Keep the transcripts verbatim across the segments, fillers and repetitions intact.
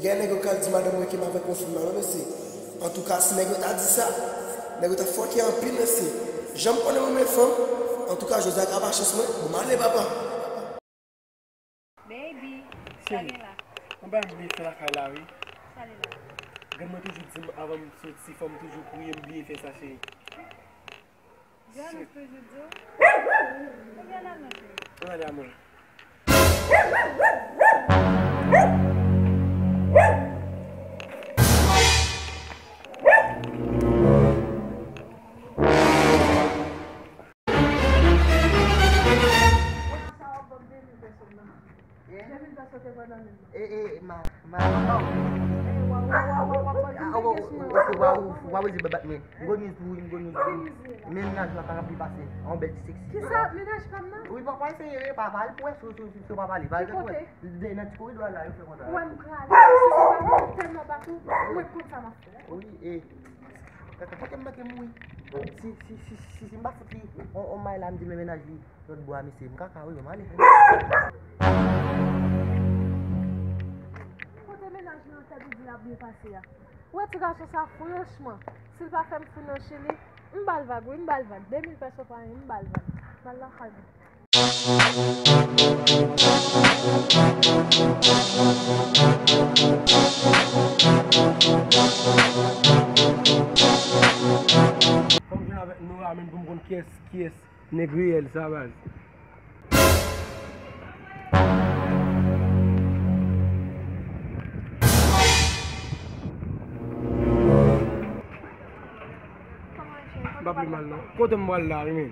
Gen nèg yo k al di madanm mwen ke m avèk yon fi m nan, mesye. Antouka, si nèg yo ta di sa, nèg yo t ap fòke anpil, mesye. Jan m konnen mwen renmen fanm, antouka, jodi a ka pa chans mwen, bon, m ale, papa. Baby, sa gen la? Yon bagay m bliye fè lakay la, wi. Sa gen la? Grann mwen toujou di m, avan m soti, fò m toujou priye, m bliye fè sa, cheri. Grann toujou di w. Konbyen lane, cheri? Yon lane a mwen. Sa w ap ban m de mil pèso m nan. Hein? De mil pèso te pran nan men m nan. E, e, ma, ma, ma, ou pa wè se bat mwen. M gwo news pou ou, m gwo news pou ou. Mennaj la pa ka pi pase. Yon bèl ti seksi. Kisa? Mennaj pa m nan? Wi, pa, pa eseye, pa, pa al pwès, si, si, si, si w pa pale. Ki kote? Nan ti koridò a la, yo fè konsa. Ou wè m prale, si se pa mwen, tèlman bat ou, mwen konn sa m ap fè. Wi, e, kaka, kaka, m manke mouri. Si, si, si, si, si m pa fout li, on, on may la, m di men mennaj li, lòt bò a, mesye, m kaka, wi, men m ale. Kote mennaj li an tèt ou di l ap byen pase a? Ou wè ti gason sa, franchman, si l pa fè m fou nan chili, m ba l vag, wi, m ba l vag. De mil pèso pa anyen, m ba l vag. M al lakay mwen. Fò m jwenn avèk Nora menm pou m konn kiyès, kiyès nèg reyèl sa, baz. M pa pi mal, non. Kote m pral la, wi, men?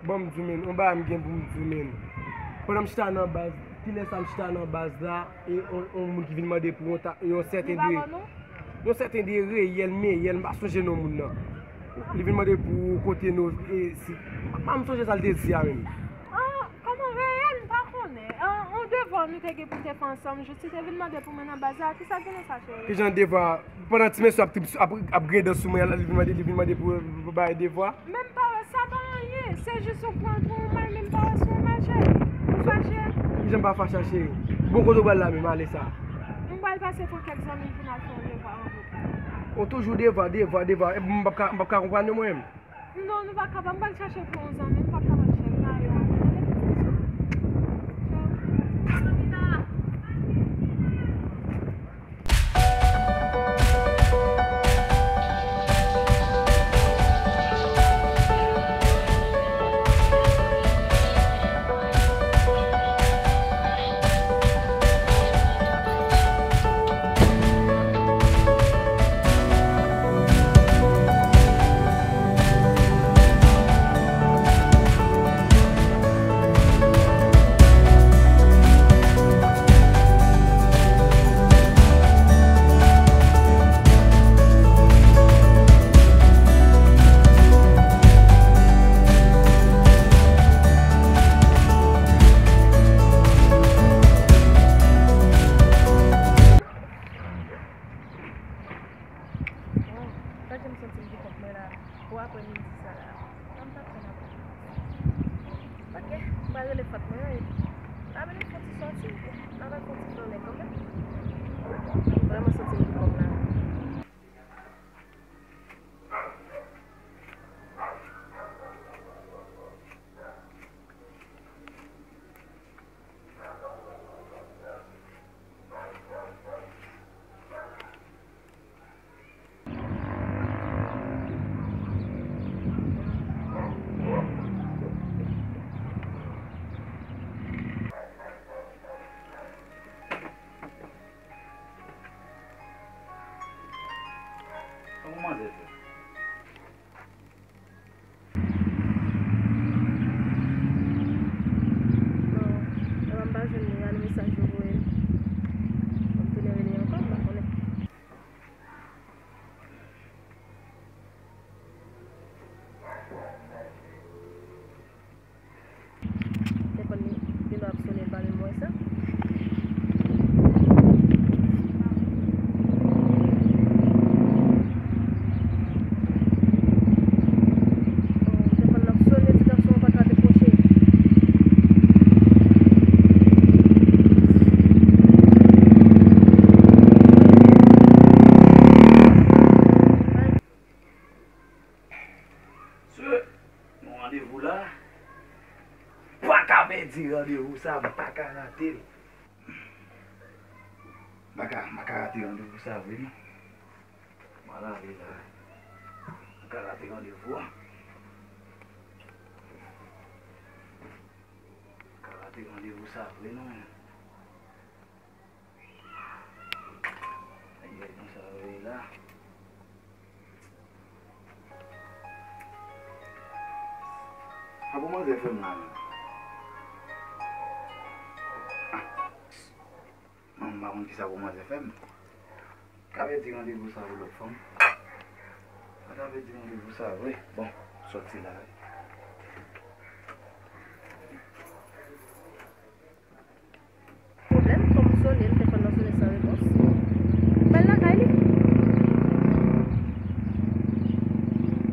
Ban m di w, men, yon bagay m gen pou m di w, men. Pandan m chita nan baz, kilè sa m chita nan baz la, e yon, yon moun ki vin mande pou yon ta-, yon sèten de, yon sèten de reyèl, meyèl, m pa sonje non moun nan. Li vin mande pou kote nou, e si, m pa, m sonje sa l te di a menm. Kòman reyèl, m pa konnen. An, on devwa nou te gen pou te fè ansanm, jis li te vin mande pou mwen nan baz la. Kisa k gen nan sa, cheri? Kijan devwa? Pandan ti mesye ap, ap, ap griyen dan sou mwen, li vin mande, li vin mande pou, pou bay devwa. Men m pa wè sa pa anyen. Se jis ou pran l pou yon may, men m pa wè se yon may, cheri. Ou fache? Kijan m pa fache a, cheri? Bon, kote w pral la menm, ale sa? M pral pase pran kèk zanmi m pou n al fè yon devwa an gwoup. Ou toujou devwa, devwa, devwa. Epi m p ap ka, m p ap ka konprann yo mwen menm. Non, nou pa kapab. M pral chache pou yon zanmi m, m p ap kapab chèf nan yo. Tchao. Waw, sa ke m santi m gen kont mwen la, pou aprè midi sa la. Sa m t ap fè n apre? Ok, m pral rele frè mwen yo epi n a vin fè yon ti sòti, n a fè yon ti flanè kanmenm. M vrèman santi m gen kont mwen la. Kòman manzè fè? Non, epa m pa jwenn li, gade mesaj yo voye m. Fò m tounen rele ankò, m pa konnen. Telefòn li, li ap sonnen, l pa menm wè sa. Telefòn nan ap sonnen, ti gason an pa ka dekwoche. Pèdi randevou sa, m pa ka rate l. M pa ka, m pa ka rate randevou sa vre, non. Mwen lave la. M pa ka rate randevou a. M pa ka rate randevou sa vre, non. Ay, ay, konsa yo ye la. A bon manzè fè m la menm. Ah. Non, m pa konn kisa bon manzè fè m. Ka pèdi randevou sa pou lòt fanm. Ka pèdi randevou sa vre. Bon, sòti la wi. Pwoblèm, kòm m sone l, telefòn nan sone san repons. M al lakay li.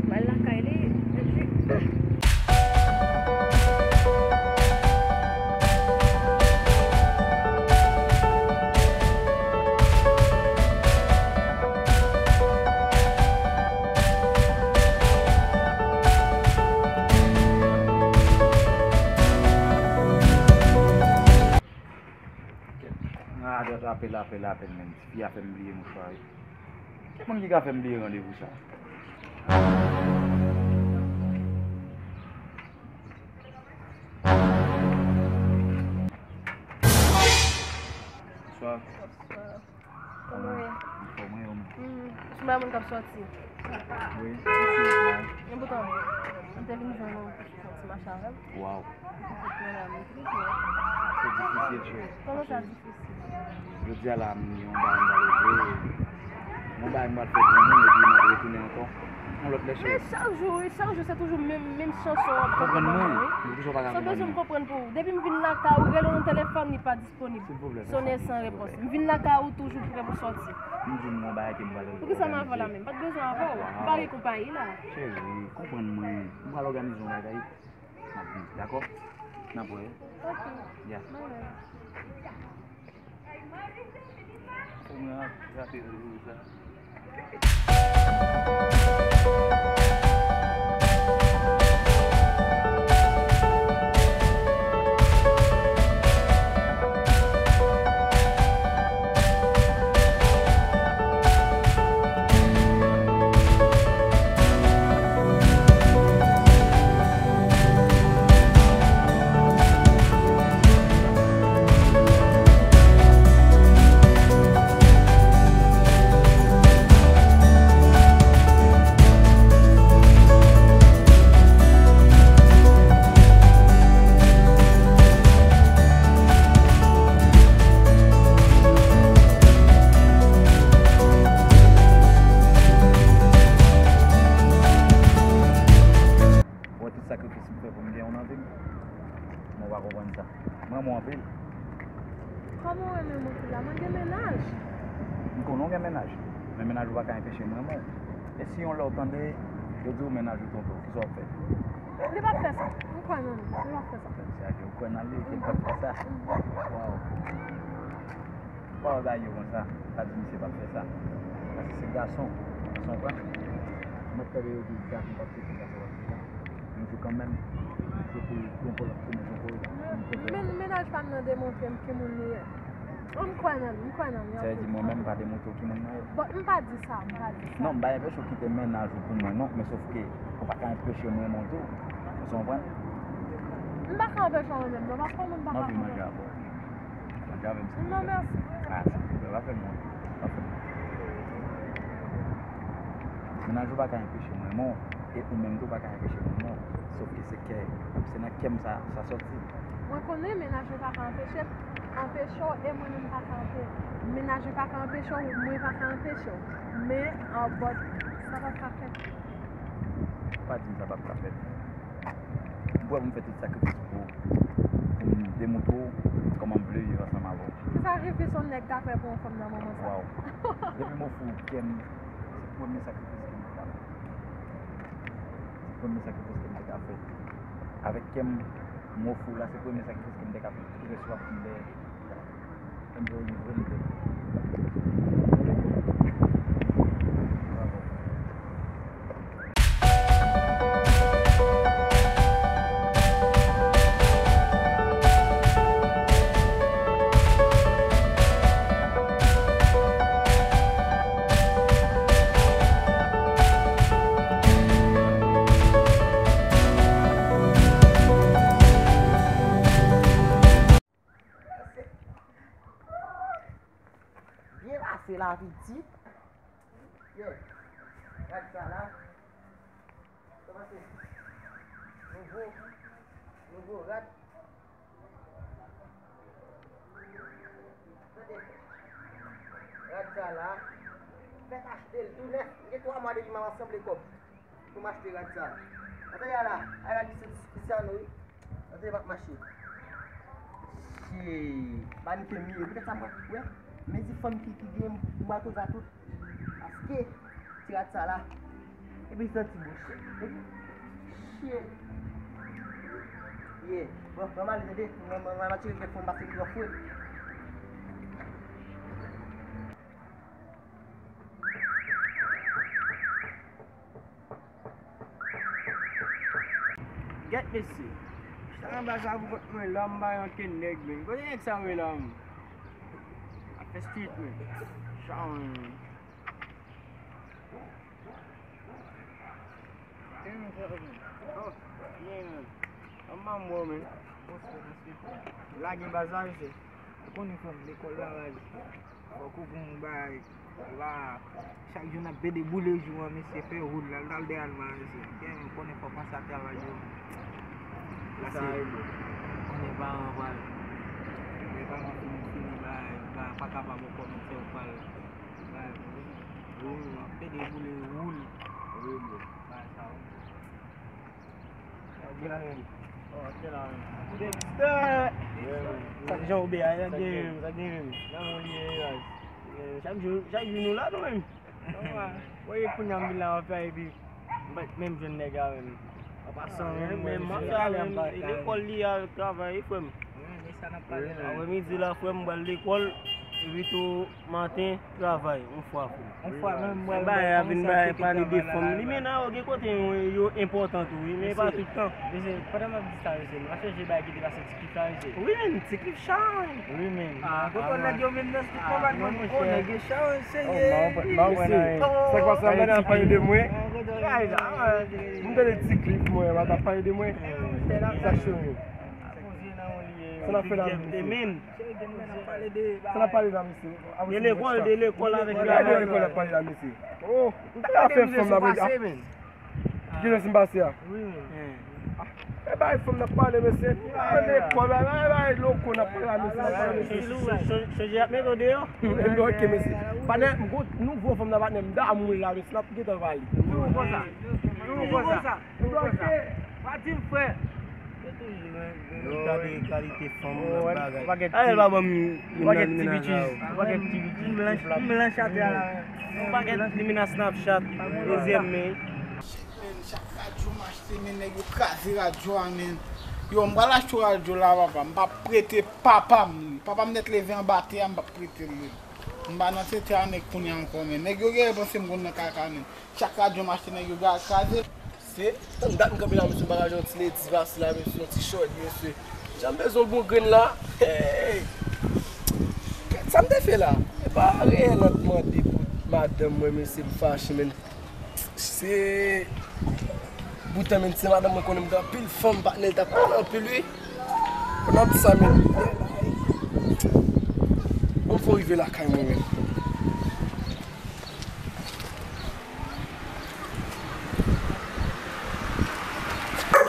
M al lakay li, epi. Mwen radote apèl, apèl, apèl, menm. Tifi a fè m bliye mouchwa, wi. Ki moun ki ka fè m bliye randevou sa? Bonswa. Bonswa. Kòman w ye? Anfòm, wi, ou menm? Hmm, ou sou bay moun k ap sòti? Wi, mwen sou wout la. Enpòtan, m te vin jwenn ou pou fè yon ti mache avè m. Waw. Se difisil, cheri. Kòman sa difisil? Jodi a la, m gen yon bagay m pral regle. Yon bagay m pral fè granmoun, epi m ap retounen ankò. Yon lòt lè, cheri. Men chak jou, wi, chak jou, se toujou menm, menm chanson w ap chante. Konprann mwen, wi. San bezwen m konprann pou ou. Depi m vin lakay ou, rele w nan telefòn, li pa disponib. Silvouplè, fè sa. Sonnen san repons. M vin lakay ou toujou prè pou sòti. M di w yon bagay ke m pral regle. Poukisa m avè w la menm? M pa t bezwen avè w. M pa gen konpayi la. Cheri, konprann mwen. M pral òganize yon bagay. N ap viv, dakò? N ap wè. Ok. Ya. Bye bye. Fò mwen ap rape randevou sa. Ou wè tout sakrifis m fè pou m gen w nan vi m? Mwen pa konprann sa. M renmen w anpil. Kòman w renmen mwen anpil la? Mwen gen mennaj. M konnen w gen mennaj. Men mennaj ou pa ka enpeche m renmen w. E si yon lè w tande, yo di w mennaj ou twonpe w, kisa w ap fè? Li p ap fè sa. M kwè nan li. Li p ap fè sa. Frè m, se ade w kwè nan li, ke l p ap fè sa. Waw. Pa wè bagay yo konsa. Pa di misye p ap fè sa. Paske se gason. Ou konprann? Mwen tande yo di gason p ap fè sa, gason p ap fè sa. Yon jou kanmenm, se pou l twonpe w, l ap tounen twonpe w. Men, mennaj pa m nan demontre m ki moun li ye. M kwè nan li, m kwè nan li. Sa vle di mwen menm m pa demontre w ki moun mwen ye? Bon, m pa di sa, m pa di sa. Non, m pa enpeche w kite mennaj ou pou mwen non, men sòf ke ou pa ka enpeche m renmen w tou. Ou konprann? M pa ka anpeche w renmen m non, paske yon moun pa ka konprann. M anvi manje avè w. Manje avè m silvouplè. Non, mèsi. Ah, silvouplè, pa fè m wont. Pa fè m wont. Mennaj ou pa ka enpeche m renmen w, e ou menm tou pa ka enpeche m renmen w. Sòf ke se kè, se nan kè m sa, sa sòti. Mwen konnen mennaj ou pa ka anpeche m, anpeche w, e mwen menm pa ka anpe-, mennaj ou pa ka anpeche w, mwen pa ka anpeche w. Men, an, but, sa p ap ka fèt. Pa di m sa p ap ka fèt. M prè pou m fè tout sakrifis pou, pou m demontre w kòman m vle viv ansanm avè w. Ki sakrifis yon nèg ka fè pou yon fanm nan moman sa? Waw. Depi m ofri w kè m, se premye sakrifis ke m te ka fè. Se premye sakrifis ke m te ka fè. Avèk kè m, m ofri w la, se premye sakrifis ke m te ka fè. Tout rès yo ap vin dèyè. David di. Yo, rad sa la. Kòmanse. Nouvo, nouvo rad. Tande. Rad sa la. Fèk achte l tou nèf. Gen twa mwa depi m ap sanble kòb pou m achte rad sa. Tande a la. Ay rad li se Cristiano wi. Tande m ap mache. Shit. Vanite m ye. Poutèt sa mwen wè. Men ti fanm ki, ki gen pou m al koze a tout. Paske ti rad sa la. Epi santi bouch. Epi shit. Yeah. Bon, bon, m ale tande. Mwen, mwen, mwen, mwen tire kèk fon pase li twò fre. Gèt mesye. Chita nan baz la pou kont mwen la, m pa yon ken nèg, men. Kote nèg sa yo ye la, men? Ap fè street, men. Chan. Oh, yeah, man. Anba mwen, men. Lage baz la, mesye. Ou konnen frè m, lekòl la, baz. Fòk ou gon bagay. Epa, chak jou n ap pede boule jou an, mesye, fè woul la, l al dèyè l, mesye. Gen, ou konnen fòk panse a travay yo. Sa e bon. Konnen paran pral. Lè paran fini, fini, bagay, pa, pa kapab ankò, mesye, ou pral. Bagay, wi, ap pede boule woul. Wi, bro. Bagay sa, wi. Gangsta! Sa k jan ou be a, sa gen menm, sa gen menm. Nan moun li ye, guys. Chak jou, chak jou nou la nou menm. Wè, kounye a m vin la anfè epi m pa t menm jwenn nèg la menm. An pasan, menm, menm, m ap fè ale, m pa lekòl li al travay, frè m. Sa n ap pale la. Aprè midi la, frè m, m pral lekòl, epi tou maten, travay, yon fwa, frè m. Yon fwa, menm, m pral bay, a vin bay pale de fanm. Limena yo gen kote yo, yo enpòtan tou, wi, men pa tout tan. Mesye, pandan m ap di sa, mesye, m ap chèche bagay ki te pase ti Cliff la, mesye. Wi, men, ti Cliff chay. Wi, men. Ah, kote nèg yo menm nan street la, non, mon chè. Nèg yo chay, serye. Mesye, sa k pase la, m gade ap pale de mwen. M gade ti Cliff, mwen, m ap pale de mwen. Sa chonye. Sa n ap fè la, mesye? Sa n ap pale la, mesye? De lekòl, de lekòl avèk de lekòl n ap pale la, mesye. Oh, sa ka fè fanm nan pase, men. Ki jan si m pase a? Wi, men. E bay fanm nan pale, mesye. Lekòl la, e bay loko n ap pale la, mesye, n ap pale, mesye. Chonje ap mete w deyò. Ok, mesye. Patnè, m gon nouvo fanm nan, patnè, m damou l la, mesye, n ap gentan pale. Toujou konsa. Toujou konsa. Toujou konsa. Pa di m frè. Yo, gade kalite fanm nan bagay. Ay, pa ban m yon bagèt ti bitches. Bagèt ti bitches. M blanch atè a la. Yon bagèt limena Snapchat. Dezyèm men. Men, chak radyo m achte, men nèg yo kraze radyo a, men. Yo, m pral achte yon radyo la, papa. M p ap prete papa m li. Papa m nèt leve anba tè a, m p ap prete l li. M pa nan tete a nèg kounye a ankò, men. Nèg yo genlè panse m konn nan kaka, men. Chak radyo m achte, nèg yo ka kraze. Se tann dat m kanpe la, mesye, m pa ka jwenn yon ti ledi pase la, mesye, yon ti short, mesye. Jan m bezwen yon bon grenn la. Hey! Sa m te fè la? E pa reyèl nan mande pou madanm mwen, mesye, m fache, men. Se boutan, men, se madanm mwen konnen m gen anpil fanm, patnè, l t ap pale anpil, wi. Pandan m di sa, men. Bon, fò rive lakay mwen, men.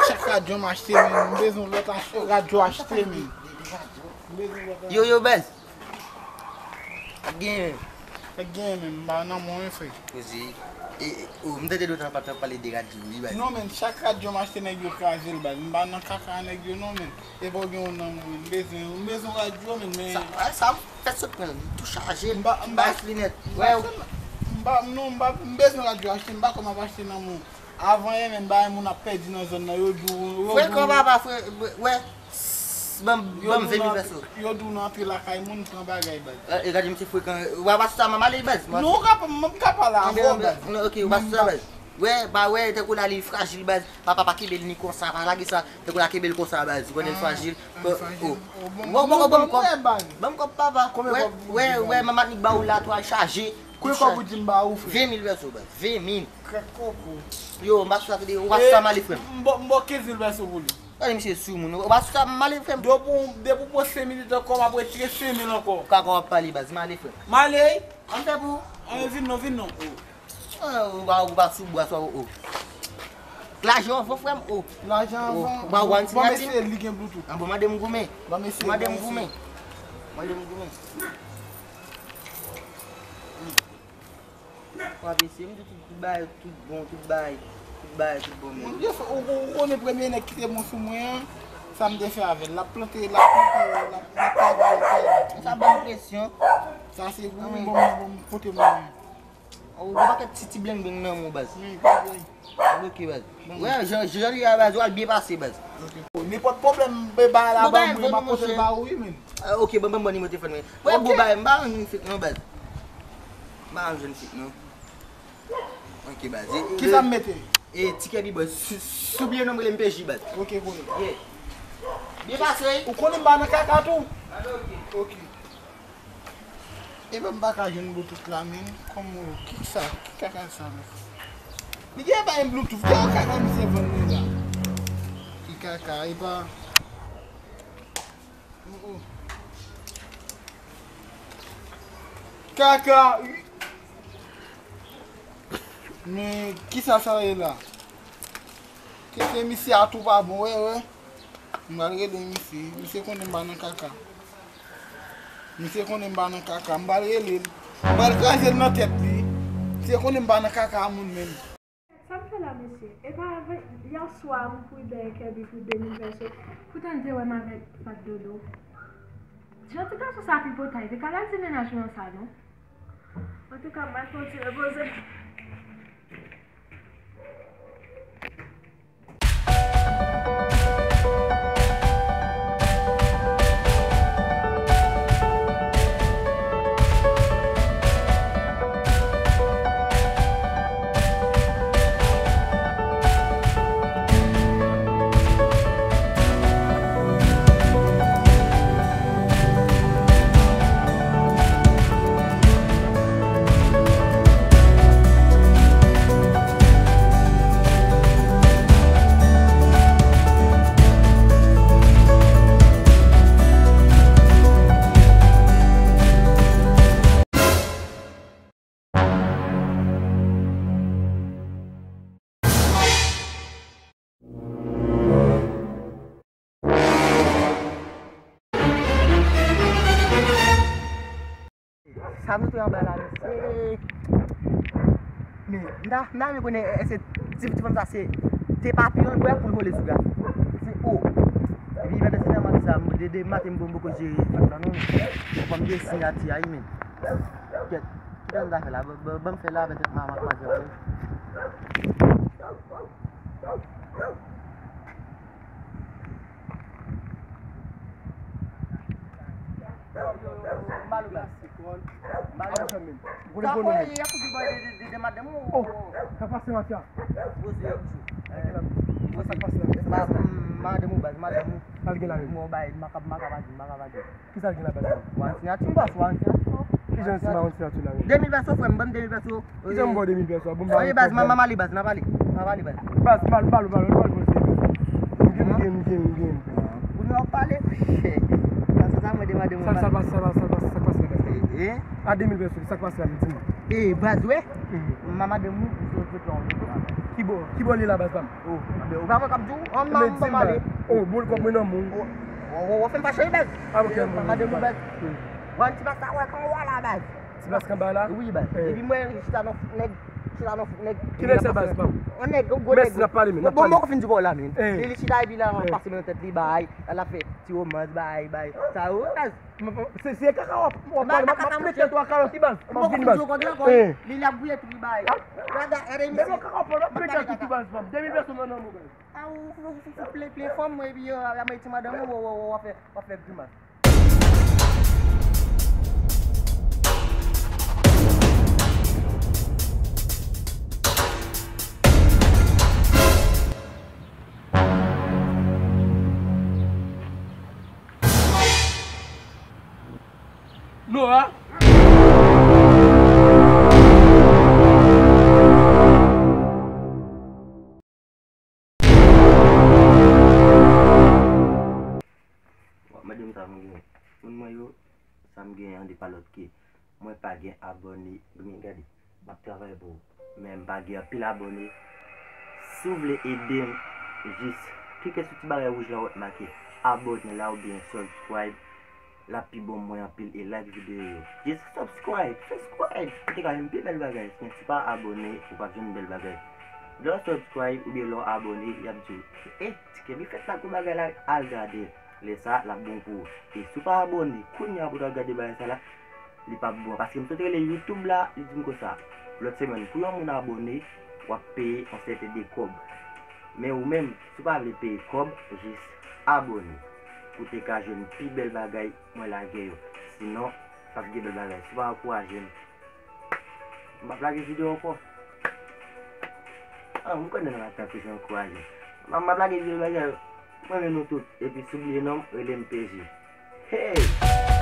Chak radyo m achte, men, m bezwen lòt ach-, radyo achte, men. M bezwen lòt radyo. Yo, yo, bèz. Sa k genyen menm? Sa k genyen menm? M pa nan mwen, wi, frè. Koze. E, e, o, m tande lòt tan pa t ap pale de radyo, wi, baz. Non, men, chak radyo m achte, nèg yo kraze l, baz. M pa nan kaka nèg yo, non, men. E pa w gen yon nan mwen, men. M bezwen, m bezwen radyo, men, men. Sa, sa, fè sot pran l. Tou chaje, m pa, m pa, baz linèt. M pa, m pa, non, m pa, m bezwen radyo achte, m pa kwè m ap achte nan mwen. Avan yè, men, bagay moun ap pèdi nan zòn nan, yo di w, yo di w. Frekan, papa, fre-, wè, ban m, ban m ven mil pèso. Yo di w nan antre lakay moun, pran bagay, baz. E, e, gade misye frekan. W ap achte sa, m ap ale, baz. Non, w ka pa, m ka pale avè w, baz. Non, ok, w ap achte sa, baz. Wè, ba, wè, tankou la, li frajil, baz. Papa, pa kenbe l ni konsa, pa lage sa. Tankou la, kenbe l konsa, baz. Ou konnen l frajil. Wè, w poko ban m kòb. Ban m kòb, papa. Wè, wè, wè, manman ni ba w la, twa chaje. Konbyen kòb ou di m ba ou, frè? Ven mil pèso, baz. Ven mil. Krèk koko. Yo, m pa sou sa, tande, ou pa sou sa, m ale, frè m. M ba w kenz mil pèso pou li. Gade misye sou moun. Ou pa sou sa, m ale, frè m. Depi w, depi w pran senk minit ankò, m ap retire senk mil ankò. Kaka w ap pale, baz, m ale, frè m. M ale, wi. An fè pou. An vin non, vin non. Ou pa, ou pa sou bwa sa, o. Lajan anvan, frè m, o. Lajan anvan. Ou pa wè ti Natin? Mesye, li gen Bluetooth. An bon, mande m goumen. Mande m goumen. Mande m goumen. Wa mesye, m di tout, tout bagay, tout bon, tout bagay, tout bagay, tout bon menm. Ou, ou, ou konnen premye nèg ki te bon sou mwen an, sa m te fè avè l. L ap plante, l ap plante, l ap, l ap travay, l ap travay. Sa ban m presyon. Sa se pou mwen, bon, bon, kote mwen. Ou gen pakèt ti, ti blengbeng nan men w, baz. Wi, wi. Ok, baz. Wè, jan, jan li a, baz, w al byen pase, baz. Nenpòt pwoblèm, be, bay la ban mwen, m ap pote l ba ou, wi, men. Ah, ok, ban, ban, ban nimewo telefòn mwen. Wè, bon, bay, m pa rann jwenn fèt non, baz. M pa rann jwenn fèt non. Ok, baz. Kisa m mete? E, ti kè bibò, si, si w bliye non m rele m P J, baz. Ok, konnen. Yeah. Byen pase, wi. Ou konnen m pa nan kaka tou? Ok. Epa m pa ka jwenn Bluetooth la, men. Kòman, ki sa? Ki kaka sa, men? Li gen pa yon Bluetooth. Ki kaka misye vann mwen la? Ki kaka, epa. Oh, oh. Kaka. Men, ki sa sa ye la? Keke misye a tou pa bon, wè, wè. M pral rele misye. Misye konnen m pa nan kaka. Misye konnen m pa nan kaka. M pral rele l. M pral kraze l nan tèt li. Misye konnen m pa nan kaka a moun menm. Sa m fè la, mesye? E pa avèk yèswa m pribe Kèbi pou de mil pèso. Poutan l te wè m avèk Fat Dodo. Jan ti gason sa tripotay, te ka al di mennaj mwen sa, non? Antouka, m al fè yon ti repoze. Sa m sot wè anba la, mesye. Men, m ta, m ta renmen konnen èske ti, ti fanm sa se, se papiyon l bwè pou l vole sou gaz. Se o. Epi pandan se tan m ap di sa, m, de, de maten m poko jere fèt la non. Fò m gen siyati a wi, men. Kèt. Kisa m ta fè la? Ban, ban, ban m fè la avèk tèt manman k manje a wi. Malo baz. Malo. Sa fò y ap fouti bay de, de, de, de madanm ou? Oh, sa k pase, Matya? Poze yo toujou. Sa k pase la? Ma, madanm ou baz, madanm ou. Sa l gen la menm? Mwen bay, m pa ka, m pa ka pa di, m pa ka pa di. Kisa l gen la baz? Wan siyati, m baz, wan siyati. Kijan ti ma wan siyati la menm? De mil pèso, frè m, ban m de mil pèso. Kijan m ba w de mil pèso a? Bon, ba m. Oye, baz, m a, m a male, baz, m a pale. M a pale, baz. Baz, m a, m a pale, m a pale, m a pale. M gen, m gen, m gen, m gen, m gen. Kounye a w ap pale. Sa, sa, sa, mwen demande mwen. Sa, sa pase, sa pase, sa pase, sa pase, baz. Eh, eh. A de mil pèso, sa k pase la, di m. Eh, baz, wè. M a madanm ou, ou sot, sot la, ou sot la. Ki bò, ki bò li la, baz, la? Oh, men ou pa wè k ap di w, an m a, m a male. Oh, boul kòb mwen nan men w. Oh, oh, oh, w ap fè m fache, baz. Ah, ok, m a madanm ou, baz. Wan ti baz sa, wè, kan w a la, baz. Ti baz k anba la? Wi, baz. Eh. Epi mwen chita nan nèg, chita nan nèg. Ki nèg sa, baz, pa m? Yon nèg, yon gwo nèg. Mèsi, n ap pale, men, n ap pale. Bon, bon, mwen fin di ba w la, men. Eh. Li chita epi la, l ap pase nan tèt li, bay, l ap fè ti womans, bay, bay. Sa yo, baz. Se, se kaka w ap, w ap pale, m ap, m ap pete twa kalòt, baz. M ap vin, baz. Eh. Li, l ap gouye tout, li, bay. Gade, gade, misye. Kaka w ap pale, m ap pete tout, baz, baz. De mil pèso nan men w, baz. A, ou, ou, ou, ou plen, plen fanm, epi yo, a, a, ti madanm ou, w, w, w, w ap fè, w ap fè grimas. Nora. W ap mande m sa m gen. Moun mwen yo, sa m gen an de pa lòt ke Mwen pa gen abòne. Gade, m ap travay pou ou, men m pa gen anpil abòne. Si w vle ede m, jis klike sou ti bagay wouj la w ap make abòne la oubyen subscribe. L ap pi bon mwen anpil e like videyo yo. Jis subscribe, subscribe. Ou te ka jwenn pi bèl bagay. Men si w pa abòne, ou p ap jwenn bèl bagay. Lè w subscribe oubyen lè w abòne, y ap di w, e, ti kè li fèt la gwo bagay la, al gade. Lè sa, l ap bon pou ou. E si w pa abòne, kounye a pou w ta gade bagay sa la, li p ap bon. Paske m sot rele YouTube la, li di m konsa, lòt semèn, pou yon moun abòne, w ap peye yon sèten de kòb. Men ou menm, si w pa vle peye kòb, jis abòne. Pou w te ka jwenn pi bèl bagay mwen lage yo. Sinon, p ap gen bèl bagay. Si w pa ankouraje m, m p ap lage videyo ankò. Ah, m konnen nan ap tankou se ankouraje. M p ap lage videyo bagay yo. Mwen renmen nou tout. Epi si w bliye non m, rele m P J. Hey!